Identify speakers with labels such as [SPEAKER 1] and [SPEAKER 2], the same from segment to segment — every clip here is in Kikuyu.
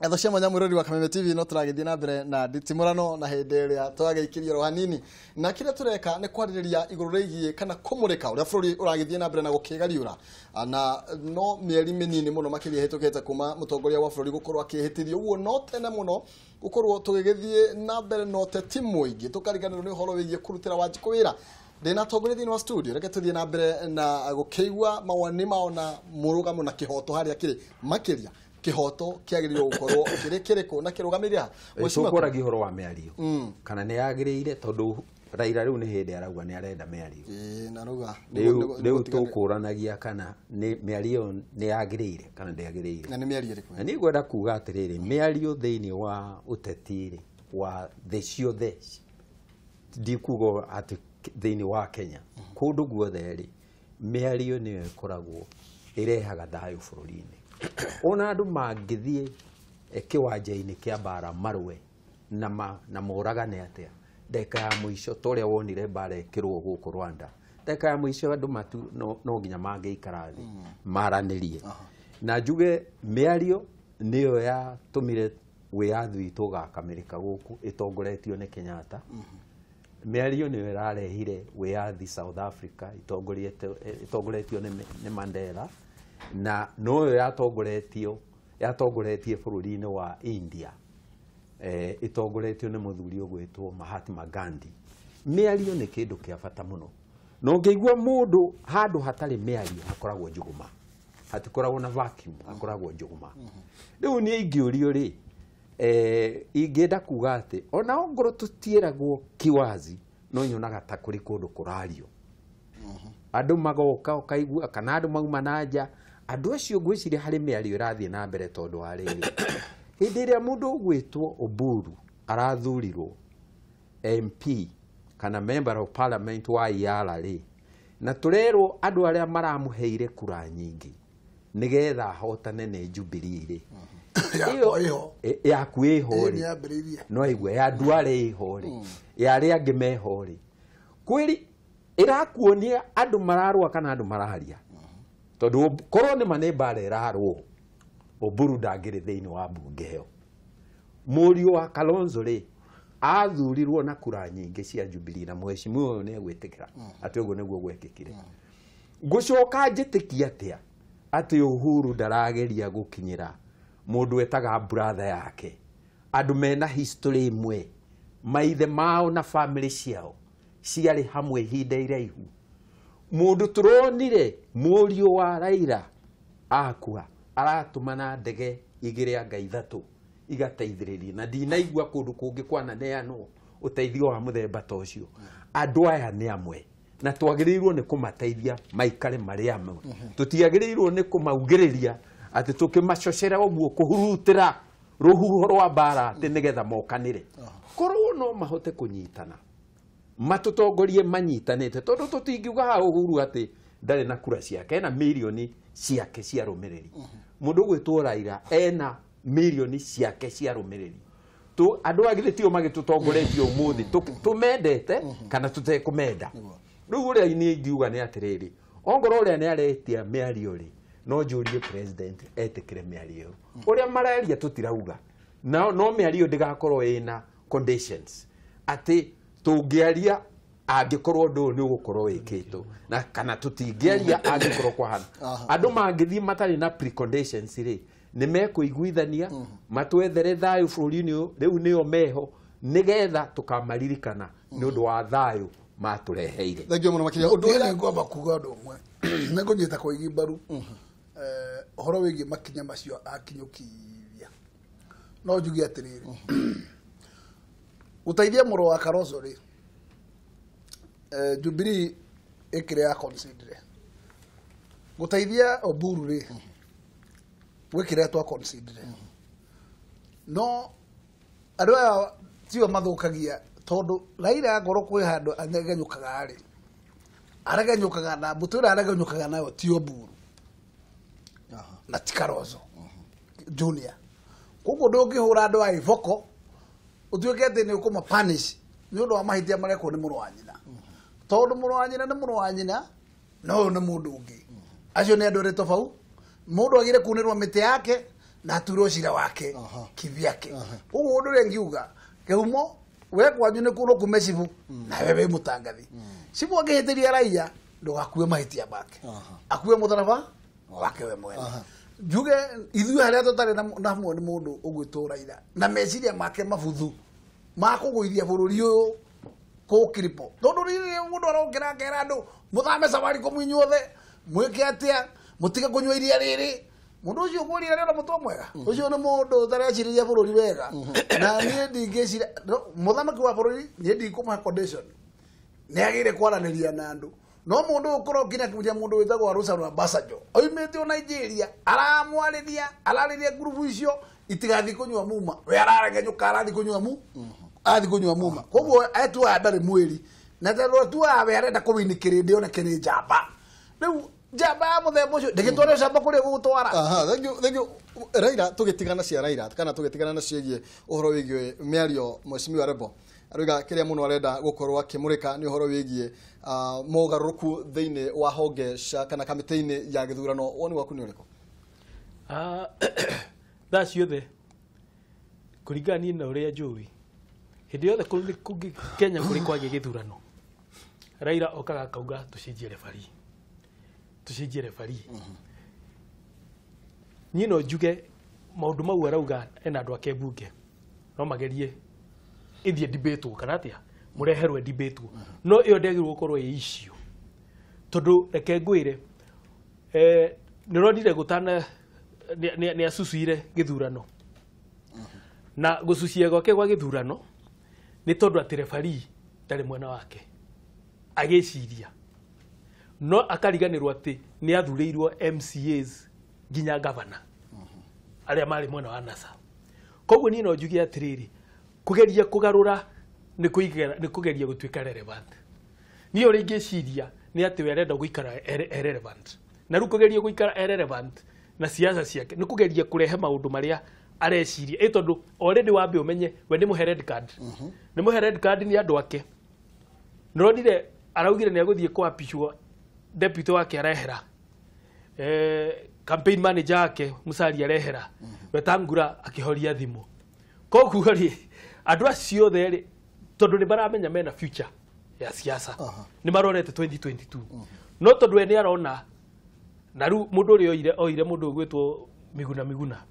[SPEAKER 1] Etho cia mwanya mwĩrori wa Kameme TV no tũragĩthiĩ na mbere na nditimũrano na hĩndĩ ĩrĩa tũragĩikĩria ro hanini na kĩrĩa tũreka nĩ kwarĩrĩria igũrũ rĩgiĩ kana kũmũrĩka ũrĩa bũrũri ũragĩthiĩ na mbere na gũkĩgariũra na no mĩeri mĩnini mũno makĩria ĩhĩtũkĩte kuma mũtongoria wa bũrũri gũkorwo akĩhĩtithio ũguo no tene mũno gũkorwo tũgĩgĩthiĩ na mbere na ũteti mũingĩ tũkariganĩrwo nĩ ũhoro wĩgiĩ kũrutĩra Wanjikũ wĩra. Ndĩna atongoria thĩinĩ wa studio, reke tũthiĩ na mbere na gũkĩigua mawoni mao na mũrũgamo na kĩhoto harĩa kĩrĩ makĩria kĩhoto kĩagĩrĩirwo gũkorwo kĩrĩ kĩrĩkũ na kĩrũgamĩrĩre ha. Mheshimiwa,
[SPEAKER 2] Tũkwaragia ũhoro wa mĩario kana nĩ yagĩrĩire, tondũ Raila rĩu nĩ hĩndĩ arauga nĩ arenda mĩario.
[SPEAKER 1] Ĩĩ, na rauga
[SPEAKER 2] Rĩu tũkũranagia kana nĩ mĩario ĩyo nĩ yagĩrĩire kana ndĩagĩrĩire.
[SPEAKER 1] Na nĩ mĩario ĩrĩkũ?
[SPEAKER 2] Na niĩ ngwenda kuga atĩrĩrĩ, mĩario thĩinĩ wa ũteti rĩ, wa thĩ ciothe, ndikuga atĩ thĩinĩ wa Kenya, kũndũ guothe rĩ, mĩario nĩyo ĩkoragwo ĩrehaga thayũ bũrũri-inĩ. Ona andũ mangĩthiĩ kĩwanja-inĩ kĩa mbara marũe na moragane atĩa, ndagĩka ya mũico ta ũrĩa wonire mbara ĩkĩrũo gũkũ Rwanda, ndagĩka ya mũico andũ matu no nginya mangĩikara thĩ maranĩrie. Na njuge mĩario nĩyo yatũmire wĩyathi witũ ũgakamĩrĩka gũkũ ĩtongoretio nĩ Kenyatta. Mĩario nĩyo ĩrarehire wĩyathi South Africa ĩtongoretio nĩ Mandela, na noyo yatongoretie bũrũri-inĩ wa India, ĩtongoretio nĩ mũthuri ũgwĩtwo Mahatma Gandhi. Mĩario nĩ kĩndũ kĩa bata mũno, na ũngĩigua mũndũ handũ hatarĩ mĩario hakoragwo njũgũma, hatikoragwo na vacuum, hakoragwo njũgũma. Rĩu niĩ ingĩũrio rĩ, ingĩenda kuga atĩ ona ongorwo tũtiĩragwo kiwazi, no nyonaga ta kũrĩ kũndũ kũrario, andũ magoka ũkaigua kana andũ mauma na nja, andũ acio ngwĩciria harĩ mĩario ĩrathiĩ na mbere, tondũ wa rĩrĩ, hĩndĩ ĩrĩa mũndũ ũgwĩtwo Oburu arathurirwo MP kana member of parliament wa Iara rĩ, na tũrerwo andũ arĩa maramũheire kura nyingĩ nĩgetha ahotane nĩ Jubilee rĩ,
[SPEAKER 3] Yakwa ĩho.
[SPEAKER 2] Yaku ĩho
[SPEAKER 3] Ĩĩ,
[SPEAKER 2] rĩ,
[SPEAKER 3] nĩyambĩrĩirie.
[SPEAKER 2] No igua ya Duale ĩho rĩ, ya arĩa angĩ meho rĩ, kwĩri ĩrakuonia andũ mararũa kana andũ mararia, tondũ korwo nĩ ma nĩ mbara ĩrarũo, Oburu ndangĩrĩ thĩinĩ wa mbunge ĩyo. Mũriũ wa Kalonzo rĩ, athurirwo na kura nyingĩ cia Jubilee, na mheshimiwa ũyũ nĩ egwĩtĩkĩra atĩ ũguo nĩguo gwekĩkire. Ngũcoka njĩtĩkie atĩa atĩ Uhuru ndarageria gũkinyĩra mũndũ etaga brother yake, andũ mena history ĩmwe, maithe mao na family ciao ciarĩ hamwe ihinda iraihu. Mũndũ tũronire mũriũ wa Raila akua aratũmana ndege igĩrĩ anga ithatũ igateithĩrĩria, na ndinaigua kũndũ kũngĩ kwananeanwo ũteithio wa mũthemba ta ũcio. Andũ aya nĩ amwe na twagĩrĩirwo nĩ kũmateithia maikare marĩ amwe. Tũtiagĩrĩirwo nĩ kũmaugĩrĩria atĩ tũkĩmacocera ũguo kũhurutĩra rũhuho rwa mbara atĩ nĩgetha mokanĩre. Korwo no mahote kũnyitana matũtongorie manyitanĩte, tondũ tũtingiuga haha Uhuru atĩ ndarĩ na kura ciake, ena mirioni ciake cia rũmĩrĩri. Mũndũ ũgwĩtwo Raila ena mirioni ciake cia rũmĩrĩri. Andũ aya githĩ tio magĩtũtongoretie ũmũthĩ, tũmendete kana tũtekũmenda. Rĩu ũrĩa niĩ ingiuga nĩ atĩrĩrĩ, ongorwo ũrĩa nĩ aretia mĩario rĩ, no njũrie president etĩkĩre mĩario ĩyo. Ũrĩa mararia tũtirauga, no mĩario ndĩgakorwo ĩna conditions atĩ tũngĩaria angĩkorwo ũndũ ũyũ nĩ ũgũkorwo wĩkĩtwo, na kana tũtingĩaria angĩkorwo kwahana. Andũ mangĩthiĩ matarĩ na preconditions rĩ, nĩ mekũiguithania matwethere thayũ bũrũri-inĩ ũyũ, rĩu nĩo meho, nĩgetha tũkamaririkana nĩ ũndũ wa thayũ matũreheire.
[SPEAKER 1] Thank you mũno makĩria. Ũndũ
[SPEAKER 3] Ũndũ
[SPEAKER 1] ũrĩa
[SPEAKER 3] ũrĩa ngwamba kuga ũndũ ũmwe, nĩ ngũnyita Koigi mbaru ũhoro wĩgiĩ makinya macio akinyũkithia. No njuge atĩrĩrĩ, gũteithia mũrũ wa Kalonzo rĩ, Jubilee ĩkĩrĩ ya consider. Gũteithia Oburu rĩ, gwĩkĩrĩa twa consider. No andũ aya tio mathũkagia, tondũ Raila ngorwo kwĩ handũ aregenyũkaga rĩ, aregenyũkaga na mbũtũ ĩrĩa aregenyũkaga nayo ti Oburu na ti Kalonzo Junior. Koguo ndũngĩhũra andũ a iboko ũtuĩke atĩ nĩ ũkũma punish nĩ ũndũ wa mahĩtia marekwo nĩ mũrũ wa nyina, tondũ mũrũ wa nyina nĩ mũrũ wa nyina, na ũyũ nĩ mũndũ ũngĩ. Acio nĩ andũ erĩ tofauti. Mũndũ agire kunĩrwo mĩtĩ yake Na atuirwo cira wake kivyake. Koguo ũndũ ũrĩa ngiuga kĩhumo we kwanyu nĩ kũrwo kume cibu nawe wĩ mũtangathi. Cibu angĩhĩtĩria raia ndũgakue mahĩtia make, akue mũtharaba wake we mwene. Njuge ithuĩ harĩa tũtarĩ na hamwe nĩ mũndũ ũgwĩtwo Raila na meciria make mabuthu ma kũgũithia bũrũri ũyũ kũkiripo, tondũ rĩrĩ mũndũ arokĩra akera andũ mũthame Safaricom inyuothe mwĩke atĩa mũtige kũnyua iria rĩrĩ. Mũndũ ũcio ũkũria rĩrĩ na mũtwe mwega ũcio nĩ mũndũ ũtarecirĩria bũrũri wega. Na niĩ ndingĩciria mũthamaki wa bũrũri niĩ ndikũmũhe condition nĩ agĩrĩire kwaranĩria na andũ. No mũndũ ũkorwo nginya kuja mũndũ wĩtagwo Rosario Obasanjo oimĩte o Nigeria aramwarĩria ararĩria ngurubu icio itigathiĩ kũnyua muma, we araregenyũka arathiĩ kũnyua mu arathiĩ kũnyua muma. Koguo etuaga ndarĩ mwĩri na tondũ etuaga we arenda kũwini kĩrĩndĩ oneke nĩ njamba. Rĩu njamba ya mũthemba ũcio ndĩgĩtware ũcamba kũrĩa gũgũtwara.
[SPEAKER 1] Aha, thank you, thank you. Raila tũgĩtigana cia Raila kana tũgĩtigana na ciĩgiĩ ũhoro wĩgiĩ mĩario mheshimiwa Rebo aroiga kĩrĩa mũno arenda gũkorwo akĩmũrĩka nĩ ũhoro wĩgiĩ mogarũrũku thĩinĩ wa honge cia kana kamĩtĩ-inĩ ya gĩthurano. Woni waku nĩ ũrĩkũ?
[SPEAKER 4] Thaa ciothe kũringana niĩ na ũrĩa njũĩ hĩndĩ yothe Kenya kũrĩ kwagĩa gĩthurano Raila okaga akauga tũcenjie referee, tũcenjie referee. Niĩ no njuge maũndũ mau arauga ena andũ ake mbunge no magerie ĩthiĩ debate kana atĩa mũreherwe debate, no ĩyo ndĩagĩrĩirwo gũkorwo ĩ issue tondũ reke ngwĩre nĩ ũronire gũtana nĩ acucuire gĩthurano na gũcucia gwake gwa gĩthurano nĩ tondũ atĩ referee ndarĩ mwena wake agĩciria, no akariganĩrwo atĩ nĩ athurĩirwo MCAs nginya gavana arĩa marĩ mwena wa NASA. Koguo niĩ no njuge atĩrĩrĩ kũgeria kũgarũra nĩ kũgeria gũtuĩka relevant. Niĩ ũrĩa ingĩciria nĩ atĩ we arenda gũikara e relevant, na rĩu kũgeria gũikara e relevant na siasa ciake nĩ kũgeria kũrehe maũndũ marĩa areciria ĩ tondũ already wambe ũmenye we nĩ mũhe red card, nĩ mũhe red card nĩ andũ ake. Nĩũronire araugire nĩ agũthiĩ kũapishwo deputy wake arehera, campaign manager wake Musalia arehera, Wetangula akĩhoria thimũ. Koguo rĩ andũ acio othe rĩ tondũ nĩ maramenya mena future ya siasa nĩ marorete 2022, no tondũ we nĩ arona na rĩu mũndũ ũrĩa oire mũndũ ũgwĩtwo Miguna Miguna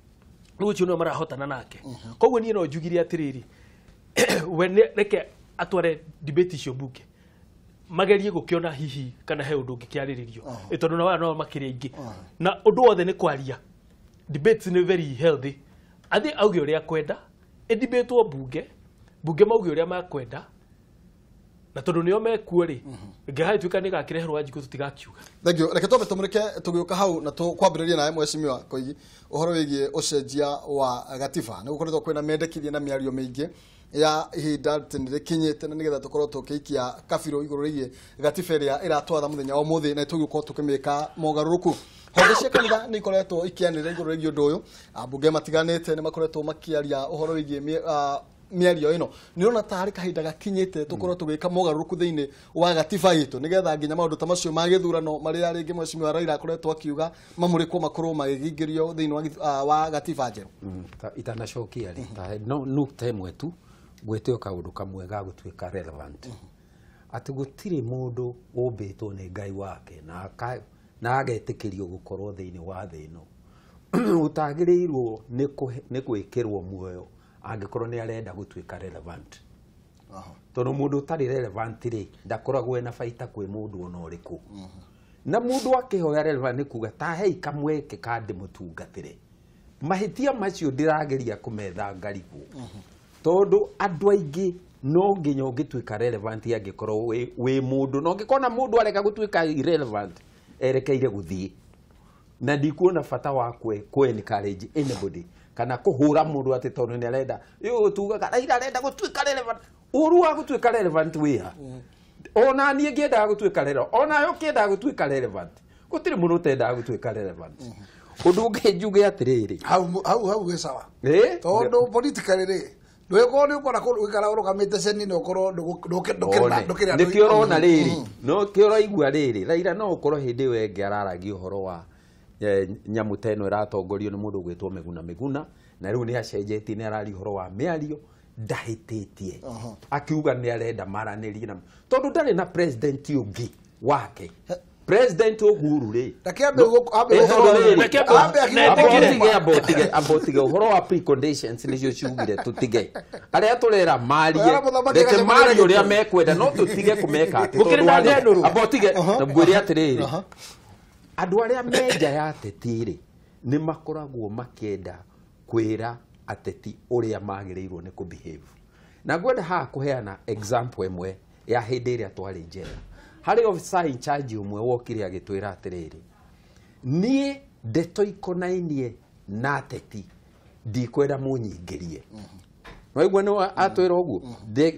[SPEAKER 4] rĩu ũcio nĩwe marahotana nake. Koguo niĩ no njugire atĩrĩrĩ we reke atware debate icio mbunge magerie gũkĩona hihi kana he ũndũ ũngĩkĩarĩrĩrio tondũ na waya no makĩrĩ aingĩ na ũndũ wothe nĩ kwaria. Debates nĩ very healthy, athiĩ auge ũrĩa akwenda ĩdibatwo mbunge, mbunge mauge ũrĩa makwenda na tondũ nĩo mekuo rĩ ngĩhagĩtuĩka nĩ gakĩreherwo Wanjikũ tũtigakiuga.
[SPEAKER 1] Thank you. Reke twambe tũmũrĩke tũgĩũka hau na tũkwambĩrĩria nawe mheshimiwa Koigi ũhoro wĩgiĩ ũcenjia wa gatiba. Nĩ gũkoretwo kwĩna mendekithia na mĩario mĩingĩ ya ihinda atĩ nĩ rĩkinyĩte na nĩgetha tũkorwo tũkĩikia kabirũ igũrũ rĩgiĩ gatiba ĩrĩa ĩratwatha mũthenya wa ũmũthĩ na tũgĩkorwo tũkĩmĩka mogarũrũku. Honge cia kanitha nĩ ikoretwo ikĩanĩrĩra igũrũ rĩgiĩ ũndũ ũyũ, ambunge matiganĩte nĩ makoretwo makĩaria ũhoro wĩgiĩ mĩario ĩno. Nĩ ũrona ta harĩ kahinda gakinyĩte tũkorwo tũgĩka mogarũrũku thĩinĩ wa gatiba itũ nĩgetha nginya maũndũ ta macio ma gĩthurano marĩa rĩngĩ mheshimiwa Raila akoretwo akiuga mamũrĩkwo makorwo magĩingĩrio thĩinĩ wa gatiba njerũ.
[SPEAKER 2] Itanacokia rĩ ta no nukta ĩmwe tu ngwĩte o kaũndũ kamwe ga gũtuĩka relevant atĩ gũtirĩ mũndũ ũmbĩtwo nĩ Ngai wake na agetĩkĩrio gũkorwo thĩinĩ wa thĩ ĩno ũtagĩrĩirwo nĩ gwĩkĩrwo muoyo angĩkorwo nĩ arenda gũtuĩka relevant. Tondũ mũndũ ũtarĩ relevant rĩ ndakoragwo ena baita kwĩ mũndũ ona ũrĩkũ. Na mũndũ akĩhoya relevant nĩ kuga ta hei kamweke ka ndĩmũtungatĩre mahĩtia macio ndĩrageria kũmetha ngarigwo tondũ andũ aingĩ no nginya ũngĩtuĩka relevant angĩkorwo wĩ mũndũ na ũngĩkona mũndũ areka gũtuĩka irrelevant erekeire gũthiĩ na ndikuona bata wa kũ encourage anybody kana kũhũra mũndũ atĩ tondũ nĩ arenda tugaga Raila arenda gũtuĩka relevant. Ũru wa gũtuĩka relevant wĩha ona niĩ ngĩendaga gũtuĩka relevant ona we ũkĩendaga gũtuĩka relevant gũtirĩ mũndũ ũtendaga gũtuĩka relevant. Ũndũ ũngĩ njuge atĩrĩrĩ
[SPEAKER 3] hau hau hau gwĩ sawa tondũ politically rĩ ndũgĩkorwo nĩ ũkona kũndũ gũikara ũrũgamĩte ceni na ũkorwo ndũkĩrĩ
[SPEAKER 2] nĩkĩo ũrona rĩrĩ no kĩo ũraigua rĩrĩ Raila no ũkorwo hĩndĩ ĩyo ĩngĩ araragia ũhoro wa Nyamũ ta ĩno ĩratongorio nĩ mũndũ ũgwĩtwo Miguna Miguna, na rĩu nĩ acenjetie, nĩ araria ũhoro wa mĩario, ndahĩtĩtie akiuga nĩ arenda maranĩrie na tondũ ndarĩ na president ũngĩ wake. President Uhuru rĩ,
[SPEAKER 3] Reke ambe ambe ambe
[SPEAKER 2] ambe ambe ũhoro wa preconditions nĩcio ciugire tũtige arĩa tũrera marie, reke marie ũrĩa mekwenda, no tũtige kũmeka atĩ tondũ amba ũtige na ngwĩre atĩrĩrĩ, andũ arĩa menja ya ateti rĩ nĩ makoragwo makĩenda kwĩra ateti ũrĩa magĩrĩirwo nĩ kũbehave. Na ngwenda haha kũheana example ĩmwe ya hĩndĩ ĩrĩa twarĩ njera. Harĩ officer in charge ũmwe wokire agĩtwĩra atĩrĩrĩ, niĩ ndeto ikonainie na ateti ndikwenda mũnyingĩrie. Waigua nĩ atwĩra ũguo,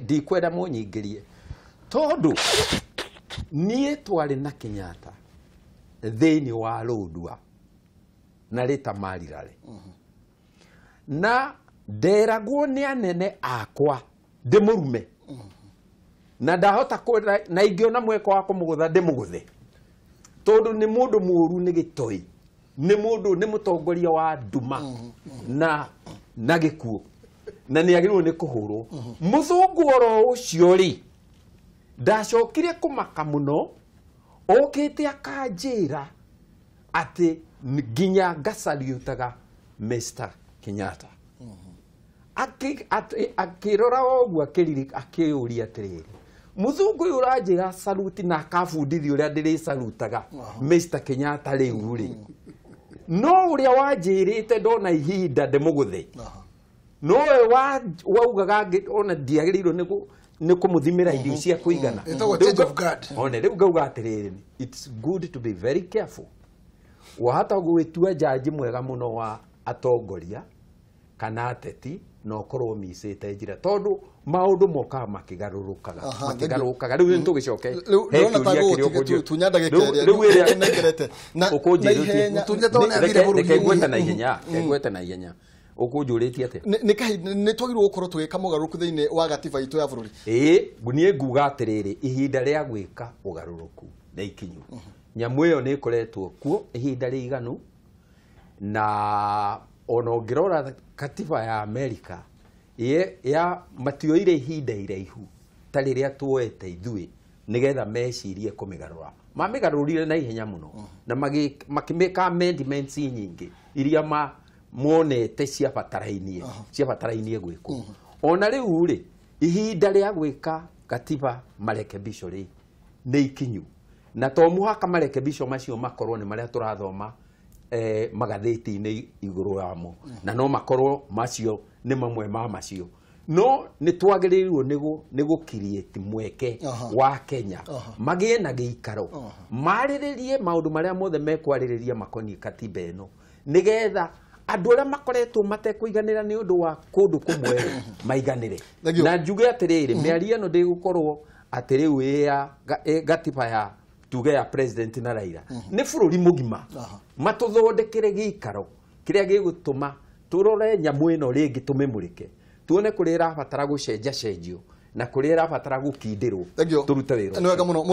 [SPEAKER 2] ndikwenda mũnyingĩrie tondũ niĩ twarĩ na Kenyatta thĩinĩ wa Lodwar na Rita Marirare, na nderagwo nĩ anene akwa ndĩmũrume, na ndahota kwenda na ingĩona mweke wa kũmũgũtha ndĩmũgũthe, tondũ nĩ mũndũ mũũru, nĩ gĩtoi, nĩ mũndũ, nĩ mũtongoria wa nduma na gĩkuũ, na nĩ agĩrĩirwo nĩ kũhũrwo. Mũthũngũ oro ũcio rĩ, ndacokire kũmaka mũno, okĩte akanjĩra atĩ nginya ngacariutaga Mr. Kenyatta. Akĩrora ũguo akĩũria atĩrĩrĩ, mũthũngũ ũyũ ũranjĩra saluti na akabundithia ũrĩa ndĩrĩcalutaga Mr. Kenyatta rĩu rĩ, no ũrĩa wanjĩrĩte ndona ihinda ndĩmũgũthe, no we waugaga ona ndiagĩrĩirwo nĩ kũmũthimĩra irio cia kũigana. One rĩu ngauga atĩrĩrĩ, it's good to be very careful. Wahota gwĩtua jaji mwega mũno wa atongoria kana ateti na ũkorwo micĩte njĩra, tondũ maũndũ mokaga makĩgarũrũkaga makĩgarũrũkaga. Rĩu nĩ tũgĩcoke
[SPEAKER 1] he kĩũria kĩrĩa
[SPEAKER 2] ũkũnjĩrĩtie, na ihenya ngwete na ihenya ũkũnjũrĩtie atĩa?
[SPEAKER 1] Nĩ twagĩrĩirwo gũkorwo tũgĩka mogarũrũku thĩinĩ wa gatiba itũ ya bũrũri.
[SPEAKER 2] Ĩĩ, niĩ nguga atĩrĩrĩ, ihinda rĩa gwĩka ũgarũrũku nĩ ikinyu. Nyamũ ĩyo nĩ ĩkoretwo kuo ihinda rĩiganu, na ona ũngĩrora katiba ya Amerika ya matioire ihinda iraihu ta rĩrĩa tuoete ithuĩ nĩgetha mecirie kũmĩgarũra. Mamĩgarũrire na ihenya mũno na makĩmĩka amendments nyingĩ iria monete ciabatarainie ciabatarainie gwĩkwo. Ona rĩu rĩ, ihinda rĩa gwĩka katiba marekebisho rĩ nĩ ikinyu, na to mũhaka marekebisho macio makorwo nĩ marĩa tũrathoma magathĩti-inĩ igũrũ wamo, na no makorwo macio nĩ mamwe ma macio, no nĩ twagĩrĩirwo nĩ gũkiriĩti mweke wa Kenya magĩe na gĩikaro marĩrĩrie maũndũ marĩa mothe mekwarĩrĩria makoniĩ katiba ĩno, nĩgetha andũ arĩa makoretwo matekũiganĩra nĩ ũndũ wa kũndũ kũmwe maiganĩre. Na njuge atĩrĩrĩ, mĩario ĩno ndĩgũkorwo atĩ rĩu ya gatiba ya tuge ya president na Raila, nĩ bũrũri mũgima matũthondekere gĩikaro kĩrĩa gĩgũtũma tũrore nyamũ ĩno rĩngĩ tũmĩmũrĩke, tuone kũrĩa ĩrabatara gũcenjacenjio na kũrĩa ĩrabatara gũkindĩrwo tũrute wĩra.
[SPEAKER 1] Nĩ wega mũno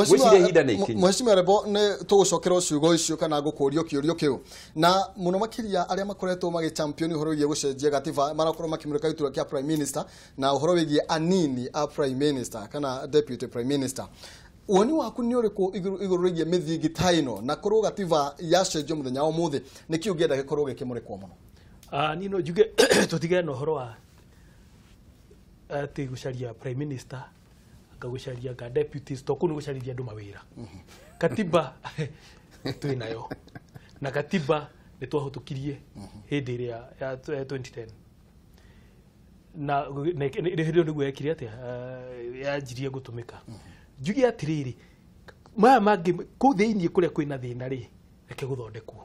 [SPEAKER 1] Mheshimiwa Rebo, nĩ tũgũcokerwo ciugo icio kana ngũkũrio kĩũrio kĩu, na mũno makĩria arĩa makoretwo magĩchampion ũhoro wĩgiĩ gũcenjia gatiba marakorwo makĩmũrĩka gĩturwa kĩa prime minister na ũhoro wĩgiĩ anini a prime minister kana deputy prime minister. Woni waku nĩ ũrĩkũ igũrũ rĩgiĩ mĩthingi ta ĩno, na korwo gatiba yacenjio mũthenya wa ũmũthĩ nĩkĩ ũngĩenda gĩkorwo gĩkĩmũrĩkwo mũno?
[SPEAKER 4] Niĩ no njuge tũtigane na ũhoro wa atĩ gũcaria prime minister anga gũcaria anga deputies, to kũu nĩ gũcarĩria andũ mawĩra. Katiba twĩ nayo, na katiba nĩ twahũtũkirie hĩndĩ ĩrĩa ya 2010, na hĩndĩ ĩyo nĩguo yekire atĩa, yanjirie gũtũmĩka. Njuge atĩrĩrĩ, maya mangĩ kũu thĩinĩ kũrĩa kwĩna thĩna rĩ, reke gũthondekwo,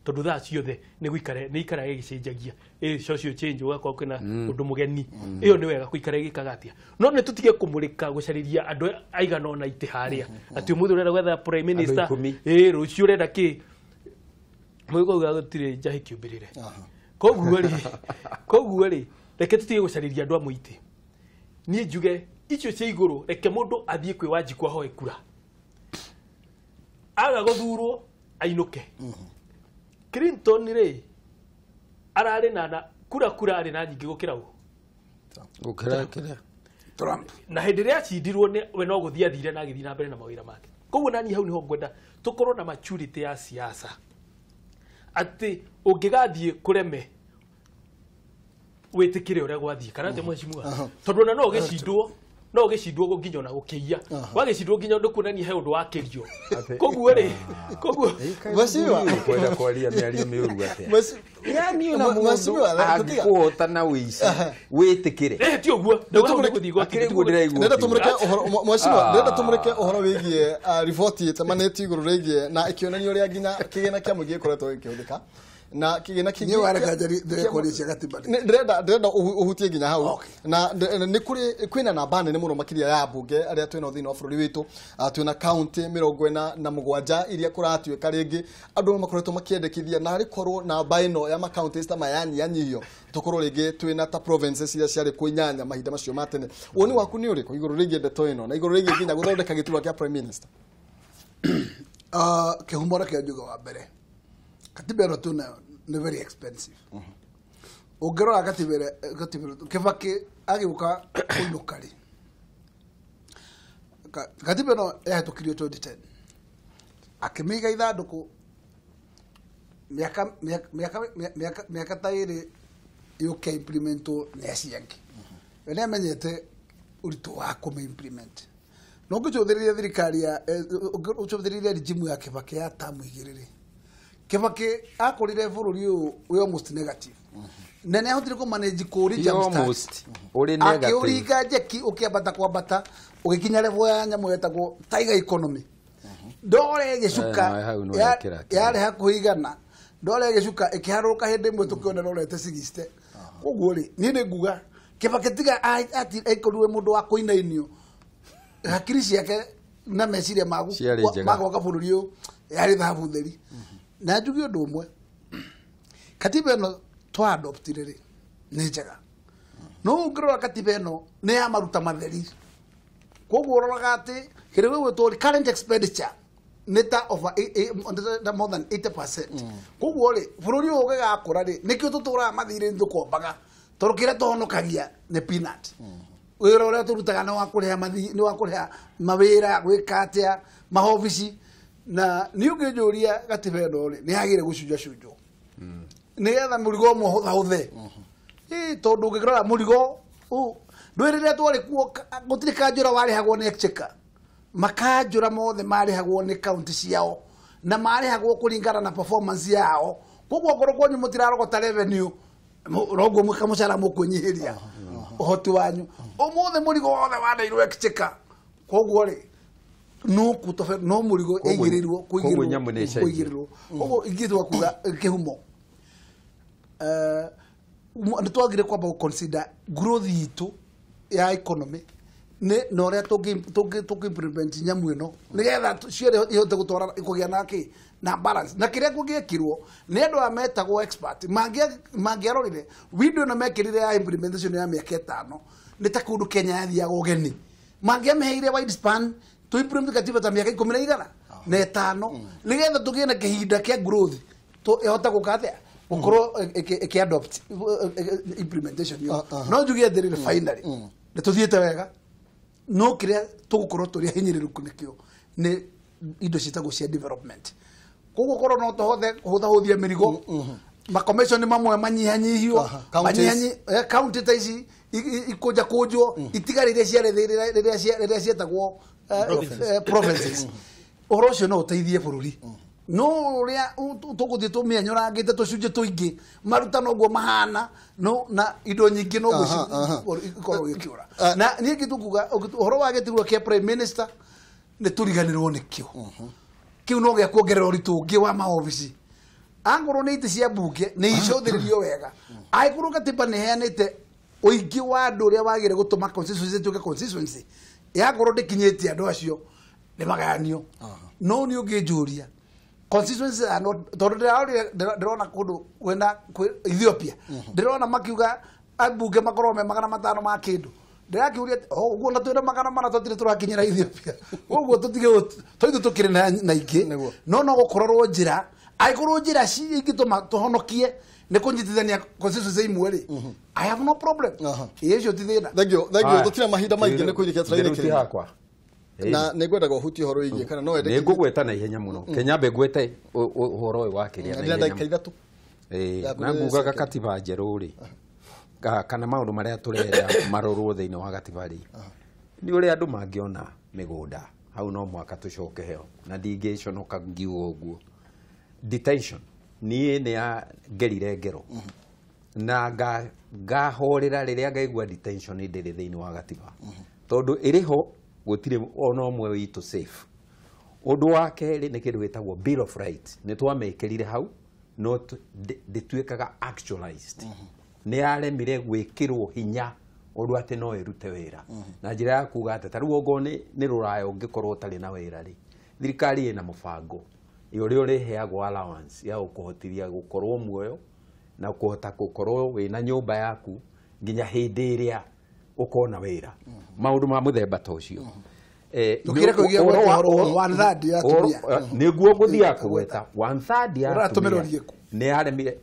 [SPEAKER 4] tondũ thaa ciothe nĩ gũikara nĩ ikara ĩgĩcenjagia, social change ũgakorwo kwĩna ũndũ mũgeni, ĩyo nĩ wega gũikara ĩgĩkaga atĩa. No nĩ tũtige kũmũrĩka gũcarĩria andũ aigana ũna itĩ harĩa, atĩ ũmũthĩ ũrenda gwetha prime minister, rũciũ ũrenda kĩ, mũgũkauga gũtirĩ njahĩ kĩũmbĩrĩre. Koguo rĩ, reke tũtige gũcarĩria andũ amwe itĩ. Niĩ njuge icio cia igũrũ, reke mũndũ athiĩ kwĩ Wanjikũ ahoe kura, aga gũthurwo ainũke. Clinton rĩ ararĩ na kura arĩ na nyingĩ gũkĩra ũ
[SPEAKER 2] Gũkĩra kĩrĩa
[SPEAKER 3] Trump
[SPEAKER 4] na hĩndĩ ĩrĩa acindirwo we no gũthiĩ athire na agĩthiĩ na mbere na mawĩra make. Koguo nani hau niho ngwenda tũkorwo na maturity ya siasa atĩ ũngĩgathiĩ kũreme wĩtĩkĩre ũrĩa gwathiĩ kana atĩ mheshimiwa tondũ ona no ũgĩcindwo nginya ona gũkĩiya wagĩcindwo nginya ũndũ kuonania he ũndũ wakĩrio. Koguo rĩ koguo
[SPEAKER 1] Mheshimiwa.
[SPEAKER 2] Kwenda kwaria mĩario mĩũru atĩa? Yani ona mũndũ angĩkũhotana wĩici wĩtĩkĩre.
[SPEAKER 4] Ti ũguo ndũgũthiĩ
[SPEAKER 2] Akĩrĩ guo ndĩraigua.
[SPEAKER 1] Ndĩrenda tũmũrĩke ũhoro mheshimiwa, ndĩrenda tũmũrĩke ũhoro wĩgiĩ riboti ĩtamanĩtio igũrũ rĩgiĩ na ĩkĩonania ũrĩa nginya kĩgĩna kĩa mũingĩ gĩkoretwo gĩkĩhũthĩka na kĩgĩna kĩngĩ
[SPEAKER 3] Niĩ wareka ndĩrekoria cia gatiba.
[SPEAKER 1] Ndĩrenda ũhutie nginya hau na nĩ kũrĩ kwĩna namba nene mũno makĩria ya mbunge arĩa twĩnao thĩinĩ wa bũrũri witũ. Twĩna kaunti 47 iria kũratuĩka rĩngĩ andũ makoretwo makĩendekithia na rĩkorwo namba ĩno ya makaunti ta maya yanyihio tũkorwo rĩngĩ twĩna ta provinces iria ciarĩ kuo 8 mahinda macio ma tene. Woni waku nĩ ũrĩkũ igũrũ rĩgiĩ ndeto ĩno na igũrũ rĩgiĩ nginya gũthondeka gĩturwa kĩa prime minister?
[SPEAKER 3] Kĩhumo kĩa njuga wa mbere katiba ĩno tunayo nĩ very expensive. Ũngĩrora katiba ĩno Kibaki agĩũka kũinũka rĩ, katiba ĩno yahĩtũkirio 2010 akĩmĩiga ithandũkũ mĩaka ta ĩrĩ yũke implementwo nĩ acio angĩ. We nĩ amenyete ũritũ wa kũmĩ implement. No ũngĩcũthĩrĩria thirikari ya ũcũthĩrĩria regime ya Kibaki ya tamu 2 rĩ, Kibaki akorire bũrũri ũyũ wĩ almost negative. Na nĩ ahotire kũmanage kũũri jump start.
[SPEAKER 2] Ũrĩ negative.
[SPEAKER 3] Akĩũringa njeki ũkĩambata kwambata ũgĩkinya level ya nyamũ yetagwo tiger economy. Ndore ĩgĩcuka yarĩ hakuhĩ 100, ndore ĩgĩcuka ĩkĩharũrũka hĩndĩ ĩmwe tũkĩona rorete 60. Koguo rĩ niĩ nĩ nguga Kibaki tiga akorirwe mũndũ wa kũinainio hakiri ciake na meciria ma gwaka bũrũri ũyũ yarĩ thahabu theri. Na njuge ũndũ ũmwe, katiba ĩno twa adoptire rĩ nĩ njega, no ũngĩrora katiba ĩno nĩ ya maruta matheri. Koguo ũroraga atĩ kĩrĩa gĩgwĩtwo current expenditure nĩ ta over more than 80%. Koguo rĩ bũrũri ũyũ ũgĩgakũra rĩ nĩkĩo tũtũraga mathirĩ tũkombaga tondũ kĩrĩa tũhonokagia nĩ peanut. Wĩra ũrĩa tũrutaga nĩ wa kũrĩha nĩ wa kũrĩha mawĩra gwĩka atĩa mahobici. Na nĩ ũngĩnjũria gatiba ĩno rĩ nĩ yagĩrĩire gũcunjacunjwo nĩgetha mũrigo ũmwe ũhũthahũthe. Tondũ ũngĩrora mũrigo ndũĩ rĩrĩa twarĩ kuo gũtirĩ kanjũra warĩhagwo nĩ exchequer. Makanjũra mothe marĩhagwo nĩ kaunti ciao na marĩhagwo kũringana na performance yao. Koguo ngorwo kwanyu mũtirarogota revenue noguo mũcara mũkwĩnyihĩria ũhoti wanyu. Ũmũthĩ mũrigo wothe waneirwo exchequer. Koguo rĩ no kutofe no mũrigo ĩigĩrĩrwo kũigĩrĩrwo. Koguo ingĩtua kuga kĩhumo nĩ twagire kwamba gũ-consider growth itũ ya economy nĩ na ũrĩa tũngĩ implement nyamũ ĩno nĩgetha ciothe ihote gũtwara kũgĩa na kĩ na balance. Na kĩrĩa kũngĩekirwo nĩ andũ aya metagwo expert mangĩarorire window ĩno mekĩrire ya implementation ya mĩaka 5 nĩ ta kũndũ Kenya yathiaga ũgeni mangĩamĩheire wide span to implement katiba ta mĩaka 15 na 5 nĩgetha tũgĩe na kĩhinda kĩa growth ĩhote gũka atĩa gũkorwo ĩkĩ adopt implementation ĩyo. No njuge atĩrĩrĩ finally nĩ tũthiĩte wega, no kĩrĩa tũgũkorwo tũrĩ ahinyĩrĩrĩku nĩkĩo nĩ indo ciĩtagwo cia development. Koguo korwo no tũhothe kũhũthahũthia mĩrigo makomishoni mamwe manyihanyihio kaunti ta ici ikũnjakũnjwo itigare iria ciarĩ rĩrĩa cietagwo provinces. Ũhoro ũcio no ũteithie bũrũri. No ũrĩa tũgũthiĩ tũmĩenyũrangĩte tũcunjĩ tũingĩ maruta noguo mahana no na indo nyingĩ noguo ikorwo gĩkĩũra. Na niĩ ngĩtukuga ũhoro wa gĩturwa kĩa prime minister nĩ tũriganĩrwo nĩkĩo. Kĩu no gĩa kuongerera ũritũ ũngĩ wa maobici. Angorwo nĩ itĩ cia mbunge nĩ icũthĩrĩrio wega. Angĩkorwo katiba nĩ ĩheanĩte ũingĩ wa andũ ũrĩa wagĩrĩire gũtũma constituency ĩtuĩke constituency, yakorwo ndĩkinyĩtie andũ acio nĩ magayanio. No nĩ ũngĩnjũria constituencies are not tondũ ndĩrona kũndũ kwĩna Ethiopia ndĩrona makiuga ambunge makorwo me 500 ma kĩndũ. Ndĩrakĩũria ũguo na twĩna 400 tũtirĩ tũrakinyĩra Ethiopia. Ũguo tũtige tũitũ tũkĩrĩ na ingĩ no no gũkororwo njĩra Angĩkorwo njĩra cingĩtũma tũhonokie nĩ kũnyitithania constituency imwe rĩ, I have no problem. Ĩcio ti thĩna.
[SPEAKER 1] Thank you, thank you. Tũtirĩ mahinda maingĩ nĩ kũirikia tũrainĩ
[SPEAKER 2] kĩrĩ hakwa.
[SPEAKER 1] Na nĩ ngwendaga ũhutie ũhoro wĩgiĩ kana no wende
[SPEAKER 2] nĩ ngũgweta na ihenya mũno. Kenya ngwete ũhoro ũyũ wa kĩrĩa na ihenya.
[SPEAKER 1] Ndagĩka ithatũ.
[SPEAKER 2] Na ngugaga katiba njerũ rĩ, kana maũndũ marĩa tũrenda marorwo thĩinĩ wa gatiba rĩ, nĩ ũrĩa andũ mangĩona mĩgũnda hau no mwaka tũcoke heo na ndingĩconoka ngiuga ũguo. Detention niĩ nĩ ya ngerire ngero na ngahorera rĩrĩa ngaigua detention ndĩrĩ thĩinĩ wa gatiba tondũ ĩrĩ ho gũtirĩ ona ũmwe witũ safe. Ũndũ wa kerĩ nĩ kĩndũ gĩtagwo Bill of Rights, nĩ twamĩkĩrire hau no ndĩtuĩkaga actualized. Nĩ yaremire gwĩkĩrwo hinya ũndũ atĩ no ĩrute wĩra na njĩra ya kuga atĩ ta rĩu okorwo nĩ rũraya ũngĩkorwo ũtarĩ na wĩra rĩ, thirikari ĩna mũbango ũrĩa ũrĩheagwo allowance ya gũkũhotithia gũkorwo muoyo na kũhota gũkorwo wĩna nyũmba yaku nginya hĩndĩ ĩrĩa ũkona wĩra. Maũndũ ma mũthemba ta ũcio. Nĩguo ngũthiaga kũgweta one third ya atumia nĩ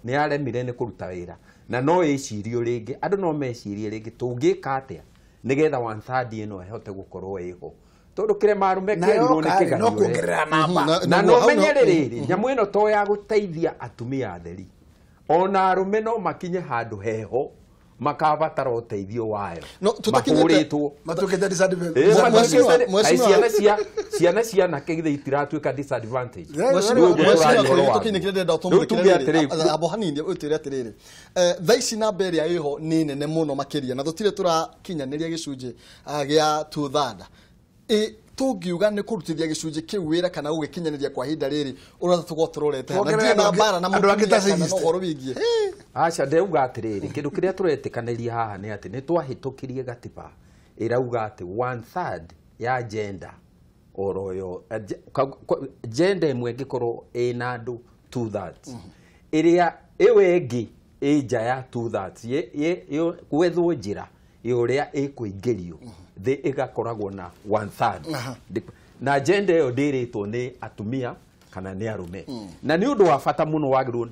[SPEAKER 2] yaremire nĩ kũruta wĩra na no ĩcirio rĩngĩ, andũ no mecirie rĩngĩ tũngĩka atĩa nĩgetha one third ĩno ĩhote gũkorwo ĩho tondũ kĩrema arũme kĩerirwo nĩ kĩgariũre na no menye rĩrĩ nyamũ ĩno to ya gũteithia atumia atheri, ona arũme no makinye handũ heho makabatara ũteithio wayo mahũrĩtwo
[SPEAKER 3] matuĩkĩte disadvantage.
[SPEAKER 2] Ciana cia anake githĩ itiratuĩka disadvantage.
[SPEAKER 1] Abo hanini ũtwĩre atĩrĩrĩ, thaa ici namba ĩrĩa ĩho nĩ nene mũno makĩria na tũtirĩ tũrakinyanĩria gĩcunjĩ gĩa 2/3. Tũngiuga nĩ kũrutithia gĩcunjĩ kĩu wĩra kana gũgĩkinyanĩria kwa ihinda rĩrĩ ũrĩa tũkorwo tũrorete na ndirĩ na mbara na mũtumia kana ũhoro wĩgiĩ.
[SPEAKER 2] Aca ndauga atĩrĩrĩ, kĩndũ kĩrĩa tũretĩkanĩria haha nĩ atĩ nĩ twahĩtũkirie gatiba ĩrauga atĩ 1/3 ya gender oroyo gender ĩmwe ĩngĩkorwo ĩna andũ 2/3 ĩrĩa ĩyo ĩngĩ ĩ nja ya 2/3 gwethwo njĩra ũrĩa ĩkũingĩrio thĩ ĩgakoragwo na 1/3 na gender ĩyo ndĩrĩtwo nĩ atumia kana nĩ arũme. Na nĩ ũndũ wa bata mũno wagĩrĩirwo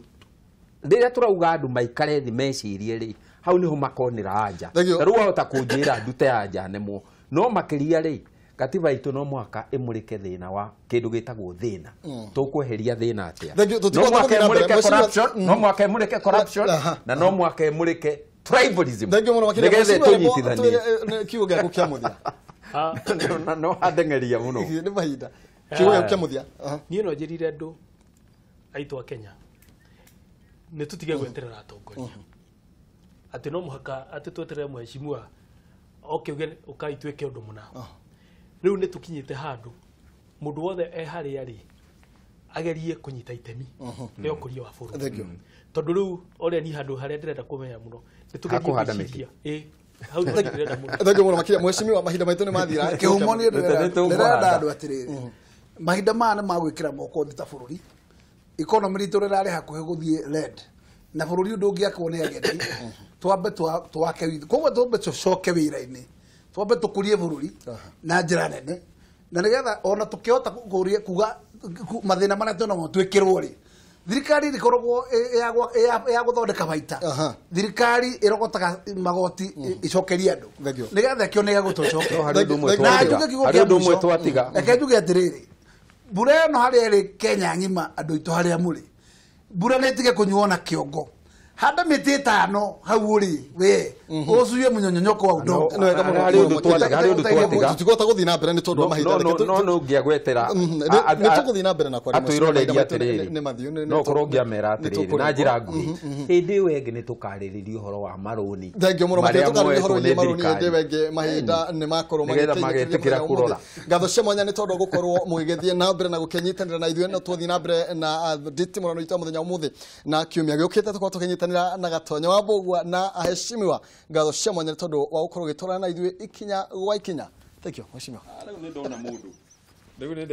[SPEAKER 2] rĩrĩa tũrauga andũ maikare thĩ mecirie rĩ, hau nĩho makonera anja. Ta rĩu wahota kũnjĩra ndute anja nemwo, no makĩria rĩ katiba itũ no mũhaka ĩmũrĩke thĩna wa kĩndũ gĩtagwo thĩna. Tũkweheria thĩna atĩa? No mũhaka ĩmũrĩke corruption, no mũhaka ĩmũrĩke corruption na no mũhaka ĩmũrĩke tribalism. Nĩgetha tũnyitithanie
[SPEAKER 1] kiugo gĩaku kĩa mũthia.
[SPEAKER 2] No handengeria mũno
[SPEAKER 1] nĩ mahinda. Kiugo gĩaku kĩa mũthia.
[SPEAKER 4] Niĩ no njĩrire andũ aitũ a Kenya nĩ tũtige gweterera atongoria atĩ no mũhaka atĩ tweterere mheshimiwa oke uge ũkai twĩke ũndũ mũna. Rĩu nĩ tũkinyĩte handũ mũndũ wothe e harĩa rĩ agerie kũnyita itemi rĩa ũkũria wa bũrũri, tondũ rĩu ũrĩa ni handũ harĩa ndĩrenda kũmenya mũno nĩ tũgerie gwĩciria hau ndĩrenda mũno.
[SPEAKER 1] Thank you mũno makĩria mheshimiwa, mahinda maitũ nĩ mathira.
[SPEAKER 3] Kĩhumo niĩ ndĩrenda andũ atĩrĩrĩ, mahinda maya nĩ ma gwĩkĩra moko thĩ ta bũrũri. Economy ritũ rĩrarĩ hakuhĩ gũthiĩ red na bũrũri ũndũ ũngĩakwo nĩ ageni, twambe twake witũ, koguo twambe tũcoke wĩra-inĩ, twambe tũkũrie bũrũri na njĩra nene na nĩgetha ona tũkĩhota kuga mathĩna marĩa twĩnamo twĩkĩrwo rĩ, thirikari ĩkoragwo ya gũthondeka baita, thirikari ĩrogotaga magoti ĩcokerie andũ nĩgetha kĩone gĩa gũtũcokia. Na njuge kiugo kĩa mũico, reke njuge atĩrĩrĩ, mbura ĩno harĩa ĩrĩ Kenya ng'ima andũ aitũ harĩa mũrĩ, mbura nĩ ĩtige kũnyuo na kĩongo, handa mĩtĩ ĩtano hau ũrĩ we ũcuie mũnyonyonyoko wa udongo.
[SPEAKER 1] Tũtikũhota gũthiĩ na mbere nĩ tondũ wa mahinda.
[SPEAKER 2] No ũngĩagwetera
[SPEAKER 1] nĩ tũgũthiĩ na mbere na kwaria
[SPEAKER 2] atwĩroreria atĩrĩrĩ, no ũkorwo ũngĩamera atĩrĩrĩ na njĩra nguhĩ, hĩndĩ ĩyo ĩngĩ nĩ tũkarĩrĩria ũhoro wa marũni.
[SPEAKER 1] Thengiũ mũno makĩria, tũkarĩrĩria ũhoro wĩgiĩ marũni hĩndĩ ĩyo ĩngĩ, mahinda nĩ makorwo
[SPEAKER 2] magĩtĩkĩra kũrora.
[SPEAKER 1] Ngatho cia mwanya nĩ tondũ gũkorwo mũgĩgĩthiĩ na mbere na gũkĩnyitanĩra na ithuĩ, no tũthiĩ na mbere na nditimũrano itũ ya mũthenya ũmũthĩ na kiumia gĩũkĩte tũkorwo tũkĩnyitanĩra na Gatonyo wa Mbũgua na aheshimiwa. Ngatho cia mwanya nĩ tondũ wa gũkorwo ũgĩtwarana na ithuĩ ikinya gwa ikinya. Thank you mheshimiwa.
[SPEAKER 2] Rĩu nĩ ndona mũndũ rĩu nĩ